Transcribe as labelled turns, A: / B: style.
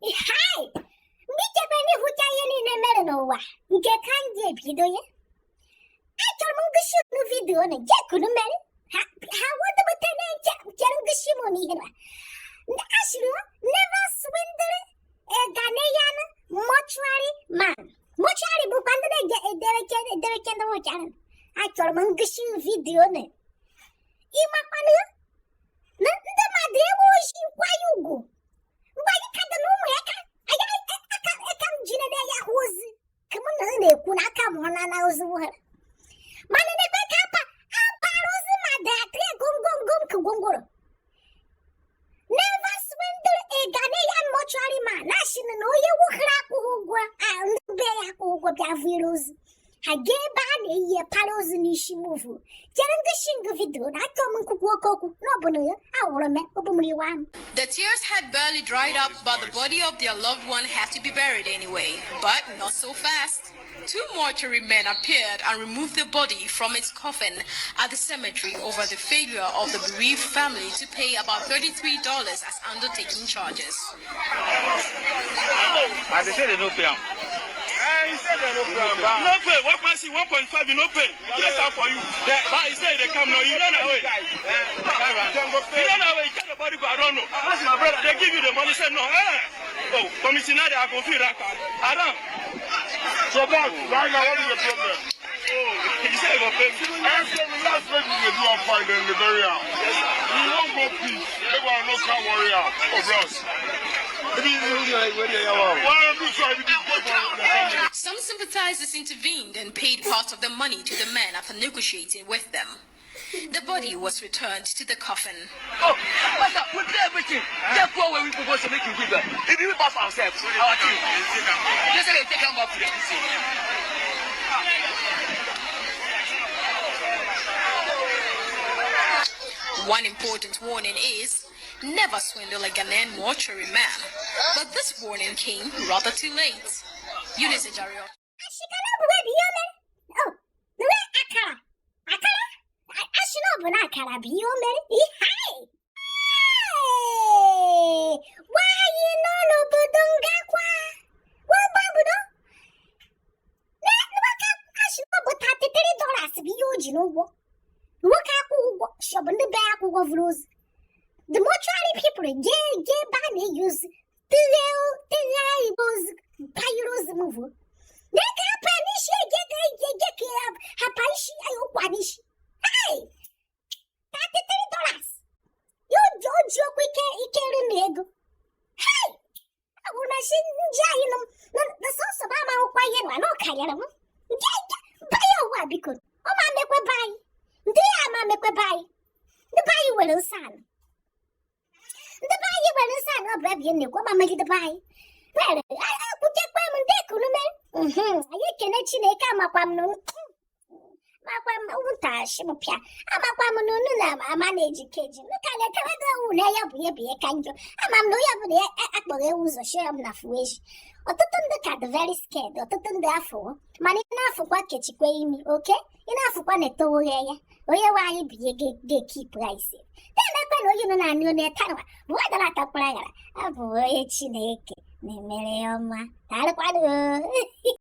A: Hai! Mgbe ichekwa na ịhụcha ihe niile mere n'ụwa nke ka m ji ebido ya, achọrọ m ngosi unu vidiyo na jekunu mere ha ha wodebute na nche chere ngosi m na ihe na asịrị never swindle a Ghanaian mortuary man. Mortuary bụkwa ndị na-eje edereke edereke ndị nwụchara. Achọrọ m ngosi vidiyo na ịmakwanụ na ndị mmadụ ewe ozi nkwanye ugwu mgbe anyị ka dị na ụmụ ya ka anyị aka aka m jiri na ya hụ ozi ka mụ na ha na-ekwu na aka m na na ozi ha mana na-ekwe ka apa apara ozi ma dị atị gomgomgom ka gwongworo. Never swindle a Ghanaian mortuary man. Na asị na onye nwoke akwụghị ụgwọ, ndị be ya akwụghị ụgwọ bịa vụrụ ozu ha gaa ebe a na-eyi para ozu n'isi muvu. Chere ngosi ngụ vidiyo na achọ m nkwukwu oke okwu na ọ bụ na ya awụrụ m obumriwa m.
B: The tears had barely dried up, but the body of their loved one had to be buried anyway. But not so fast. Two mortuary men appeared and removed the body from its coffin at the cemetery over the failure of the bereaved family to pay about $33 as undertaking charges.
C: And they say they no pay am.
D: Eh, he said they no pay am.
C: No pay. 1.6, 1.5, you no pay. Get am for you. But he say they come now. You run away. You run away. You tell the body go. I don't know. That's my brother. They give you the money. Say no. Eh. Oh, commissioner, I go feel that. I don't.
D: So, boss, right now, what is the problem?
C: Oh, he say he go pay me.
D: I say the last place we dey do am fine, then the burial. We wan go peace. Make we no come worry am. Oh, bros. Why do so? I be the for the family.
B: Some sympathizers intervened and paid part of the money to the men after negotiating with them. The body was returned to the coffin.
E: Oh, master, we pay everything. Therefore, when we propose to make you give them, if we pass ourselves, our team, they say they take them back to the PC.
B: One important warning is never swindle a Ghanaian mortuary man. But this warning came rather too late. Eunice Ajario.
A: Ashikana ọ bụ bụ ihe o mere. Oh, nwe akara. Akara? Asị na ọ bụ na akara bụ ihe o mere. Ihe! Nwaanyị nọ n'obodo ngakwa. Wagba obodo. Nwoke asị na ọ bụ $33 bụ ihe o ji n'ụgwọ. Nwoke akwụ ụgwọ, si ọ bụ ndị be ya akwụ ụgwọ vụrụ ozu. The mortuary people jee jee ebe a na-eyi ozu tụghe tụghe igbe ozu panyere ozu m vuo. Na-eke hapa n'isi ege ka ege ege ka ya hapa isi ayi ụkwa n'isi. Hey! $33. Ya o ji okwu ike ike ri na ego. Hey! Ọ na si nji anyị nọ na sọsọ ba ama akwụkwọ ihe nwa na ọ karịrị m. Nje nje banye ụwa biko. Ọ ma mekwe be anyị. Ndị ya ama mekwe be anyị. Ndị be anyị nwere nsọ ala. Ndị be anyị nwere nsọ ala ọ bụ ebe na-ekwu ọ ma megide be anyị. Were akwụchekwa m ndị ekuru mere. Anyị ekene Chineke amakwa m na makwa m ntashi m pịa amakwa m na unu na-ama na-eji keji m ka na-etewedo ewu na ya bụ ihe bụ ihe ka njọ ama m na onye ọbụla ya akpọghị ewu ụzọ shie m na fuweji. Ọtụtụ ndị ka dị very scared, ọtụtụ ndị afụwo mana ị na-afụkwa kechikwa imi oke ị na-afụkwa na-etowoghe ya onye nwe anyị bụ ihe ga-ekipụ anyị si na-emekwa na onye nọ na-anụ onye tarwa bụ adara atakpara aghara abụ onye Chineke na-emere ya ọma. Daalụkwanụ.